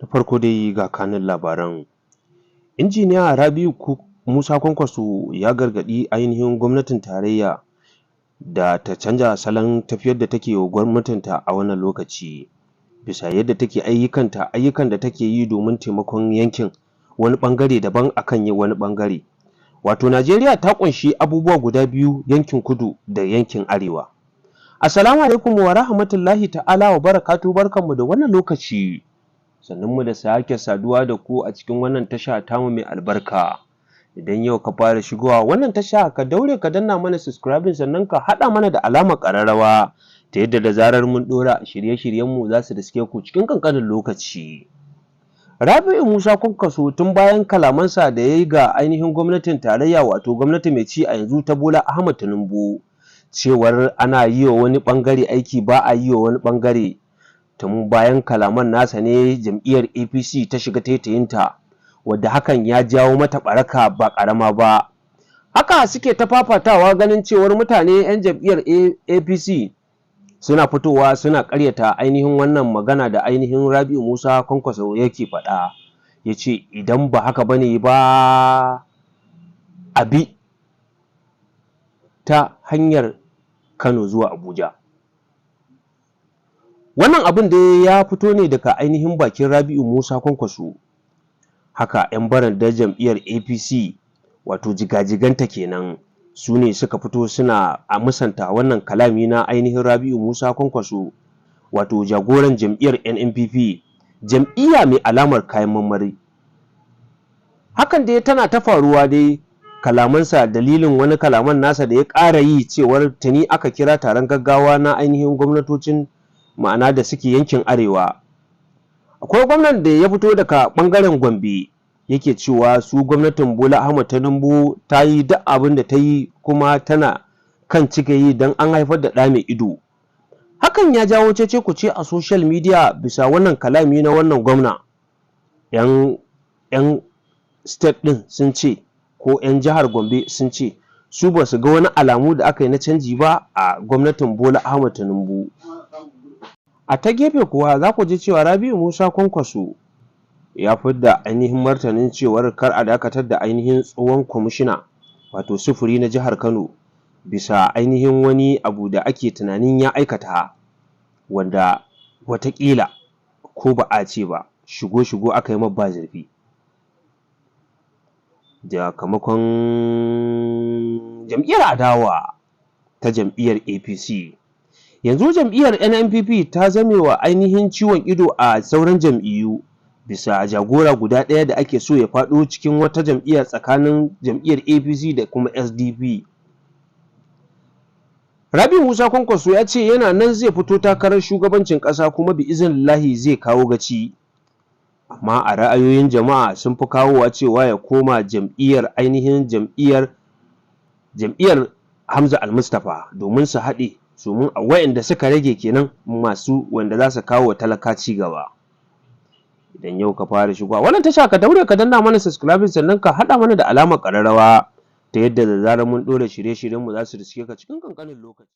Da farko dai ga kanun labaran. Injiniya Rabi'u Musa Kwankwaso ya gargaɗi ainihin gwamnatin tarayya da ta canja salon tafiyar da take wa gwamnatinta a wannan lokaci, bisa yadda take ayyukanta, ayyukan da take yi domin taimakon yankin wani ɓangare daban akan wani ɓangare. Wato Najeriya ta ƙunshi abubuwa guda biyu, yankin kudu da yankin arewa. Assalamu alaikum wa rahmatullahi ta'ala wa barakatuhu. Barkanmu da wannan lokaci, sannunmu da sake saduwa da ku a cikin wannan tasha tamu mai albarka. Idan yau ka fara shigowa wannan tasha, ka daure ka danna mana subscribing, sannan ka haɗa mana da alamar ƙararrawa, ta yadda da zarar mun ɗora shirye-shiryenmu za su riske ku cikin ƙanƙanin lokaci. Rabi'u Musa Kwankwaso, tun bayan kalamansa da ya yi ga ainihin gwamnatin tarayya, wato gwamnati mai ci a yanzu ta Bola Ahmad Tinubu, cewar ana yi wa wani ɓangare aiki, ba a yi wa wani ɓangare, tun bayan kalaman nasa ne jam'iyyar APC ta shiga taitayinta, wadda hakan ya jawo mata ɓaraka ba ƙarama ba. Haka suke ta fafatawa, ganin cewar mutane 'yan jam'iyyar APC suna fitowa suna ƙaryata ainihin wannan magana da ainihin Rabi'u Musa Kwankwaso yake faɗa. Ya ce idan ba haka ba ne ba, a bi ta hanyar Kano zuwa Abuja. Wannan abun dai ya fito ne daga ainihin bakin Rabi'u Musa Kwankwaso. Haka 'yan barandar jam'iyyar APC, wato jigajiganta kenan, su ne suka fito suna a musanta wannan kalami na ainihin Rabi'u Musa Kwankwaso, wato jagoran jam'iyyar NNPP, jam'iyya mai alamar kayan marmari. Hakan dai tana ta faruwa dai, kalamansa, dalilin wani kalaman nasa da ya ƙara yi cewar tuni aka kira taron gaggawa na ainihin gwamnatocin, ma'ana da suke yankin arewa. Akwai gwamnan da ya fito daga ɓangaren Gombe, yake cewa su gwamnatin Bola Ahmad Tinubu ta yi duk abin da ta yi, kuma tana kan cika yi, don an haifar da ɗa mai ido. Hakan ya jawo cece-kuce a social media bisa wannan kalami na wannan gwamna. 'Yan state ɗin sun ce, ko 'yan jihar Gombe sun ce, su ba su ga wani alamu da aka yi na canji ba a gwamnatin Bola Ahmad Tinubu. A ta gefe kuwa, za ku ji cewa Rabi'u Musa Kwankwaso ya fidda ainihin martanin cewar kar a dakatar da ainihin tsohon kwamishina, wato sufuri na jihar Kano, bisa ainihin wani abu da ake tunanin ya aikata, wanda wataƙila ko ba a ce ba shigo-shigo aka yi ba zurfi. Sakamakon jam'iyyar adawa ta jam'iyyar APC, yanzu jam'iyyar NNPP ta zame wa ainihin ciwon ido a sauran jam'iyyu, bisa jagora guda ɗaya da ake so ya faɗo cikin wata jam'iyya tsakanin jam'iyyar APC da kuma SDP. Rabi'u Musa Kwankwaso ya ce yana nan zai fito takarar shugabancin ƙasa, kuma bi'iznillahi zai kawo gaci. Amma a ra'ayoyin jama'a sun fi kawowa cewa ya koma jam'iyyar, ainihin jam'iyyar Hamza Al-Mustapha, domin su haɗe, domin a wa'inda suka rage kenan masu wanda za su kawo wa talaka ci gaba. Idan yau ka fara shigowa wannan tasha, ka daure ka danna mana subscribing, sannan ka haɗa mana da alamar ƙararrawa, ta yadda da zarar mun ɗora shirye-shiryenmu za su riske ka cikin ƙanƙanin lokaci.